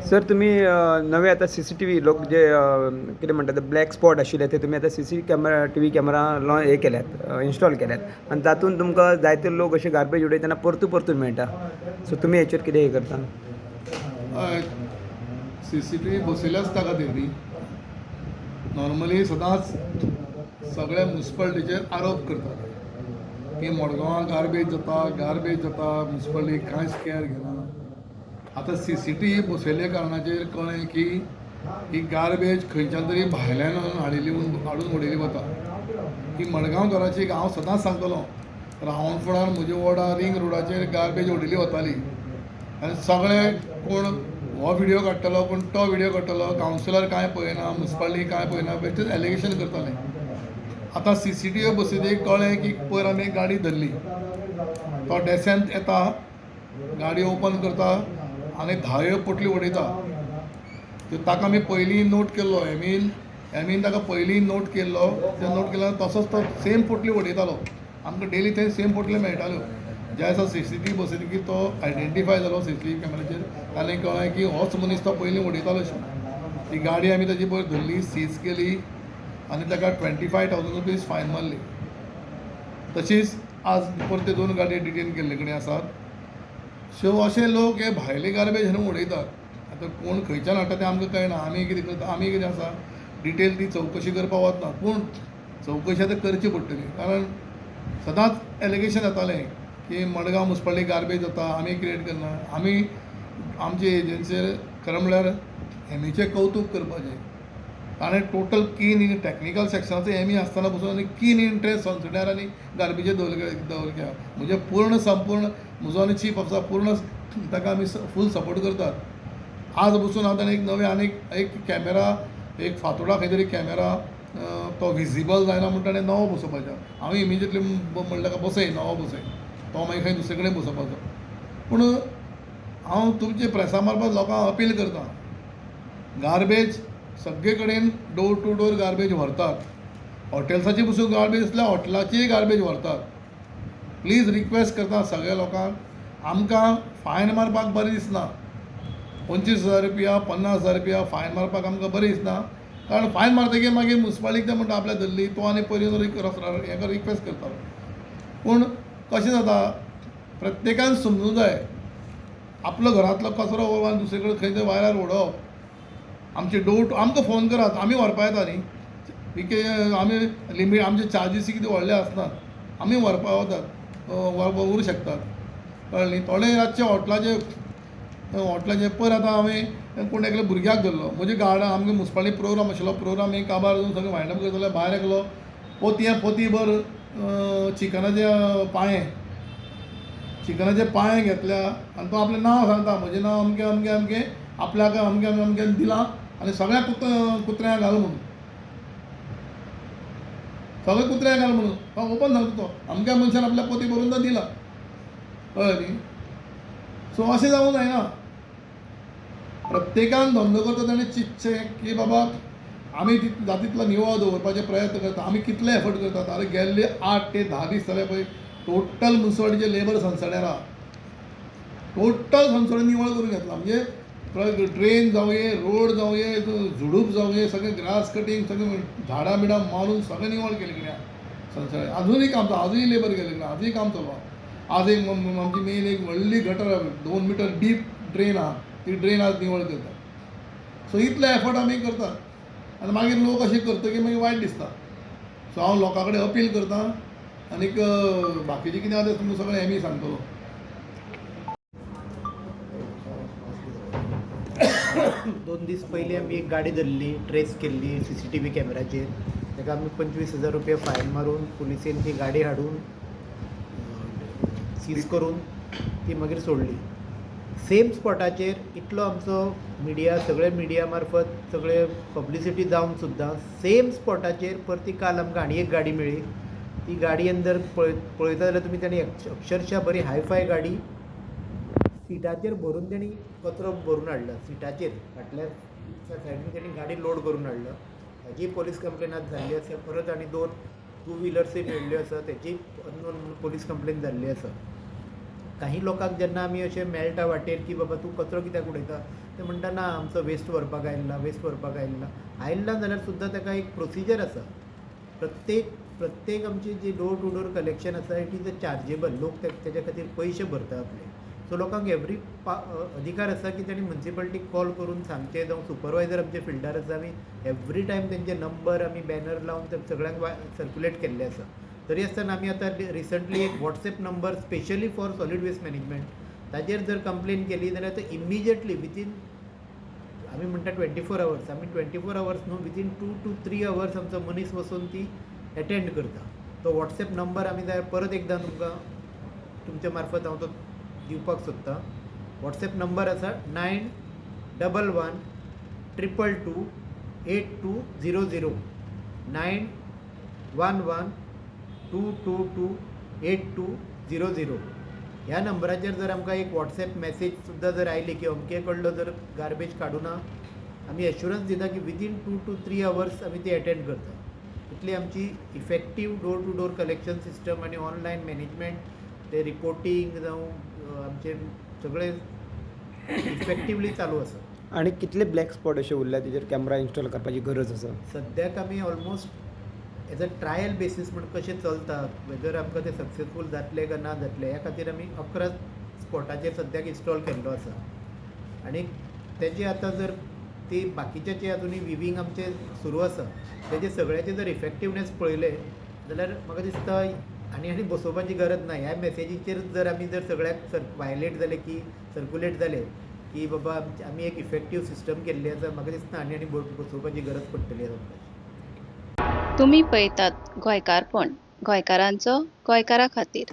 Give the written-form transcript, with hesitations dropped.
Sir, तुमी नवे आतां सीसीटीव्ही लोक जे कितें म्हणटा ते ब्लॅक स्पॉट आशिल्ले, ते तुमी आतां CC camera, TV camera हे केल्यात, इन्स्टॉल केल्यात आनी तातूंत तुमकां जायते लोक अशे गार्बेज उडयतना परतून परतून मेळटा. सो तुमी हेचेर कितें हें करता? हय, सीसीटीव्ही बसयले आसता खातीर न्ही. नॉर्मली सदांच सगळे मुन्सिपालिटीचेर आरोप करतात की मडगांवां गार्बेज जाता, गार्बेज जाता, मुन्सिपालिटी कांयच केअर घेना. आतां सीसीटीव्ही बसयल्ल्या कारणाचेर कळ्ळें की ही गार्बेज खंयच्यान तरी भायल्यान हाडिल्ली, हाडून उडयली वता. ही मडगांवकाराची, हांव सदांच सांगतलो, रावणफोंडार म्हज्या वॉर्डार रिंग रोडाचेर गार्बेज उडयली वताली आनी सगळे कोण हो व्हिडियो काडटलो, कोण तो व्हिडियो काडटलो, कावन्सिलर कांय पळयना, मुन्सिपालिटी कांय पळयना, बेश्टेच एलिगेशन करताले. आतां सीसीटीव्ही बसयतकीर कळ्ळें की पयर आमी एक गाडी धरली, तो डेसेंत येता, गाडी ओपन करता आनी धायो पोटली उडयता. त्यो ताका आमी पयलीं नोट केल्लो, एमीन एमीन ताका पयलीं नोट केल्लो. ते नोट केलो तसोच तो सेम पोटली उडयतालो. आमकां डेली थंय सेम पोटल्यो मेळटाल्यो. ज्या दिसा सीसीटीव्ही बसयतकीर तो आयडेंटिफाय जालो सीसीटीव्ही कॅमेराचेर, ताणें कळ्ळें की होच मनीस तो पयलीं उडयतालो अशें. ती गाडी आमी ताजी पयर धरली, सीज केली आनी ताका 25,000 रुपीज फायन मारली. तशीच आज परते दोन गाडयो डिटेन केल्ले कडेन आसात. सो अशे लोक हे भायले गार्बेज हाडून उडयतात. आतां कोण खंयच्यान हाडटा तें आमकां कळना. आमी कितें करता, आमी कितें आसा, डिटेल ती चवकशी करपाक वचना, पूण चवकशी आतां करची पडटली, कारण सदांच एलिगेशन येतालें की मडगांव मुन्सिपालिटी गार्बेज जाता, आमी क्रिएट करना. आमी आमचे एजन्सीर खरें म्हणल्यार एमीचें कौतूक करपाचें. ताणें टोटल कीन इन टॅक्निकल सेक्शनाचो एमी आसतना पसून आनी कीन इंट्रस्ट सनसनार आनी गार्बेजीचेर दवरले. म्हणजे पूर्ण संपूर्ण म्हजो आनी चीफ ऑफिसर पूर्ण ताका आमी फूल सपोर्ट करतात. आज बसून हांव ताणें एक नवें आनीक एक कॅमेरा, एक फातोडा खंय तरी कॅमेरा तो विजिबल जायना म्हूण ताणें नवो बसोवपाचो. हांव इमिजिएटली म्हणलें ताका, बसय, नवो बसय. तो मागीर खंय दुसरे कडेन बसोवपाचो. पूण हांव तुमचे प्रेसा मार्फत लोकांक अपील करता, गार्बेज सगळे कडेन डोर टू डोर गार्बेज व्हरतात. हॉटेल्साची पसून गार्बेज आसल्यार हॉटेलाचीय गार्बेज व्हरतात. प्लीज रिक्वेस्ट करता सगळ्या लोकांक, आमकां फायन मारपाक बरें दिसना. 25,000 रुपया, 50,000 रुपया फायन मारपाक आमकां बरें दिसना, कारण फायन मारतकीर मागीर मुन्सिपालिटीक ते म्हणटा आपल्याक धरली, तो आनी पयलीं हें रिक्वेस्ट करतालो. पूण कशें जाता, प्रत्येकान समजूंक जाय, आपलो घरांतलो कचरो व्हरून दुसरे कडेन खंय तरी वायरार उडोवप. आमचे डोर आमकां फोन करात, आमी व्हरपा येता न्ही. विके आमी लिमीट, आमचे चार्जीस कितें व्हडले आसनात, आमी व्हरपा वतात, व्हरूंक शकतात, कळ्ळें न्ही. थोडे रातचे हॉटेलाचे पयर आतां हांवें कोण एकल्या भुरग्याक धरलो. म्हज्या गार्डन आमगे मुन्सिपालिटी प्रोग्राम आशिल्लो, प्रोग्राम एक काबार जावन सगळें वायंड अप करताले. भायर एकलो पोतये पोतीभर चिकनाचे पांये, चिकनाचे पांये घेतल्या आनी तो आपलें नांव सांगता, म्हजें नांव अमकें अमकें अमकें, आपल्याक अमकें अमकें अमकें दिलां आनी सगळ्या कुत्र्यांक घाल म्हणून, सगळ्या कुत्र्यांक घाल म्हणून तो ओपन सांगता. तो अमक्या मनशान आपल्या पोती भरून तो दिला, कळ्ळें न्ही. सो अशें जावूंक जायना. प्रत्येकान धंदो करता ताणें चिंतचें की बाबा आमी जाता तितलो निवळ दवरपाचे प्रयत्न करता, आमी कितले एफर्ट करतात. आरे, गेल्ले 8 ते 10 दीस जाले पळय, टोटल मुन्सिपालिटीचे लेबर सनसड्यार आहा. टोटल सनसडे निवळ करून घेतला, म्हणजे ड्रेन जावये, रोड जावये, झुडूप जावये, सगळें ग्रास कटींग, सगळें झाडां बिडां मारून सगळें निवळ केलें कडेन सनसडे. अजुनूय काम चालू, आजूय लेबर गेले कडेन, आजूय काम चालू आहा. आज एक आमची मेन एक व्हडली gutter, 2 metre deep drain आहा, ती ड्रेन आज निवळ करतात. सो इतले एफर्ट आमी करतात आनी मागीर लोक अशें करतकीर मागीर वायट दिसता. सो हांव लोकां कडेन अपील करता आनीक बाकीचें कितें आसा तें तुमकां सगळें एमी सांगतलो. 2 दीस पयलीं आमी एक गाडी धरली, ट्रेस केल्ली सीसीटीव्ही कॅमेराचेर. ताका आमी 25,000 रुपया फायन मारून पुलिसेन ती गाडी हाडून सीज करून ती मागीर सोडली. सेम स्पॉटाचेर इतलो आमचो मिडिया, सगळे मिडिया मार्फत सगळे पब्लिसिटी जावन सुद्दां सेम स्पॉटाचेर परती काल आमकां आनी एक गाडी मेळ्ळी. ती गाडी अंदर पळयता जाल्यार तुमी ताणी अक्षरशा बरी हायफाय गाडी सिटाचेर भरून तेणी कचरो भरून हाडला. सिटाचेर फाटल्या सायडीन तेणी गाडी लोड करून हाडला. ताजी पोलीस कंप्लेन आज जाल्ली आसा. परत आनी 2 टू व्हिलर्सूय मेळ्ळ्यो आसा, तेजी अननोन पोलीस कंप्लेन जाल्ली आसा. काही लोकांक जेन्ना आमी अशें मेळटा वाटेर की बाबा तूं कचरो कित्याक उडयता, ते म्हणटा ना, आमचो वेस्ट व्हरपाक आयला, वेस्ट व्हरपाक आयला. आयला जाल्यार सुद्दां ताका एक प्रोसिजर आसा. प्रत्येक प्रत्येक आमची जी डोर टू डोर कलेक्शन आसा, it is a chargeable. लोक तेज्या खातीर पयशे भरता आपले. सो लोकांक एवरी अधिकार आसा की तांणी मुन्सिपालिटीक कॉल करून सांगचें, जावं सुपरवायजर आमचे फिल्डार आसा. आमी एवरी टायम तेंचे नंबर आमी बॅनर लावन ते सगळ्यांक सर्क्युलेट केल्ले आसा. तरी आसतना आमी आतां रिसंटली एक WhatsApp number specially for solid waste management, ताजेर जर कंप्लेन केली जाल्यार ते इमिजिएटली विथीन, आमी म्हणटा 24 आवर्स, आमी 24 आवर्स न्हू, within 2 to 3 hours आमचो मनीस वचून ती एटेंड करता. तो वॉट्सएप नंबर आमी जाय परत एकदां तुमकां तुमच्या मार्फत हांव तो दिवपाक सोदतां. वॉट्सएप नंबर आसा 9112228200, 9112228200. ह्या नंबराचेर जर आमकां एक वॉट्सएप मॅसेज सुद्दां जर आयली की अमके कडलो जर गार्बेज काडुना, आमी एश्युरन्स दिता की within 2 to 3 hours आमी ती एटेंड करता. इतली आमची effective door to door collection system आनी ऑनलायन मॅनेजमेंट, ते रिपोर्टींग जावं, आमचे सगळे इफेक्टिवली चालू आसा. आनी कितले ब्लॅक स्पॉट अशे उरल्या तेजेर कॅमरा इन्स्टॉल करपाची गरज आसा? सद्याक आमी almost as a trial basis म्हण कशें चलता, वेदर आमकां तें सक्सेसफूल जातलें काय ना जातलें, ह्या खातीर आमी 11 स्पॉटाचेर सद्याक इन्स्टॉल केल्लो आसा. आनी तेजे आतां जर ती बाकीच्याचे अजुनूय विवींग आमचें सुरू आसा, तेजे सगळ्याचे जर इफेक्टिवनेस पळयलें जाल्यार म्हाका दिसता आनी आनी बसोवपाची गरज ना. ह्या मॅसेजीचेर जर आमी जर सगळ्याक सर वायलेट जाले की सर्कुलेट जाले की बाबा आमी एक इफेक्टीव सिस्टम केल्ली आसा, म्हाका दिसता आनी आनी बसोवपाची गरज पडटली आमकां. तुमी पळयतात गोंयकारपण, गोंयकारांचो गोंयकारा खातीर.